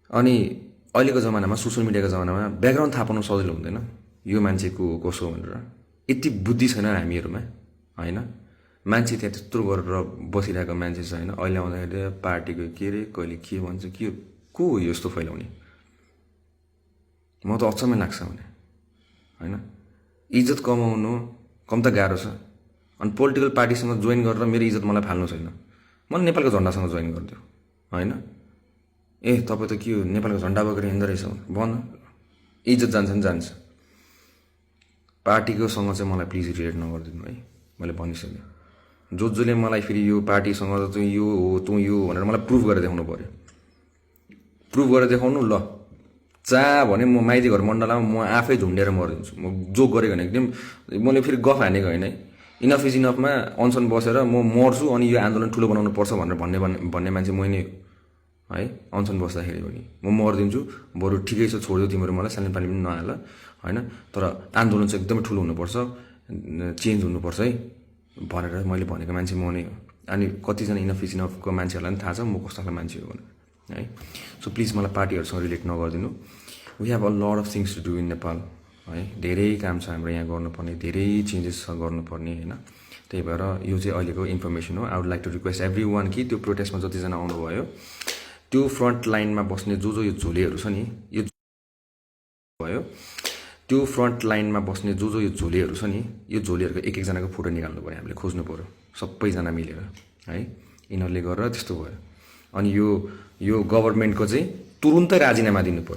अनि अहिलेको जमानामा सोसियल मिडियाको जमानामा ब्याकग्राउन्ड थाहा पाउनु सजिलो हुँदैन, यो मान्छे को कसो भनेर। यति बुद्धि छैन हामीहरूमा होइन। मान्छे त्यहाँ त्यत्रो गरेर बसिरहेको मान्छे छ होइन। अहिले आउँदाखेरि पार्टीको के अरे कहिले के भन्छ के को हो यस्तो फैलाउने, म त अचम्मै लाग्छ भने होइन। इज्जत कमाउनु कम त गाह्रो छ। अनि पोलिटिकल पार्टीसँग जोइन गरेर मेरो इज्जत मलाई फाल्नु छैन। मलाई नेपालको झन्डासँग जोइन गरिदियो होइन। ए तपाईँ त के हो नेपालको झन्डा बोकेर हिँड्दो रहेछ भन, इज्जत जान्छ नि जान्छ। पार्टीकोसँग चाहिँ मलाई प्लिज रिलेट नगरिदिनु है, मैले भनिसकेँ। जसले मलाई फेरि यो पार्टीसँग तँ यो हो तँ यो भनेर मलाई प्रुफ गरेर देखाउनु पऱ्यो। प्रुफ गरेर देखाउनु ल, चाह भने म माइती घर मण्डलामा म आफै झुन्डेर मरिदिन्छु। म जोक गरेको होइन एकदम, मैले फेरि गफ हानेको होइन है। इनफ इज इनफमा अनसन बसेर म मर्छु अनि यो आन्दोलन ठुलो बनाउनु पर्छ भनेर भन्ने मान्छे मै नै हो है। अनसन बस्दाखेरि पनि म मरिदिन्छु, बरु ठिकै छ छोडिदियो तिम्रो मलाई, सानो पानी पनि नहाल होइन। तर आन्दोलन चाहिँ एकदमै ठुलो हुनुपर्छ, चेन्ज हुनुपर्छ है भनेर मैले भनेको मान्छे म नै हो। अनि कतिजना इनफ इज इनफको मान्छेहरूलाई पनि थाहा छ म कस्तो खालको मान्छे हो भनेर है। सो प्लिज मलाई पार्टीहरूसँग रिलेट नगरिदिनु। We have a lot of things to do in Nepal है। धेरै काम छ हाम्रो यहाँ गर्नुपर्ने, धेरै चेन्जेस छ गर्नुपर्ने होइन। त्यही भएर यो चाहिँ अहिलेको इन्फर्मेसन हो। I would like to request everyone कि त्यो प्रोटेस्टमा जतिजना आउनुभयो त्यो फ्रन्ट लाइनमा बस्ने जो यो झोलेहरू छ नि, यो भयो त्यो फ्रन्ट लाइनमा बस्ने जो यो झोलेहरू छ नि, यो झोलेहरूको एक एकजनाको फोटो निकाल्नु पऱ्यो, हामीले खोज्नु पऱ्यो सबैजना मिलेर है। यिनीहरूले गरेर त्यस्तो भयो। अनि यो गभर्मेन्टको चाहिँ तुरुन्तै राजीनामा दिनु पऱ्यो।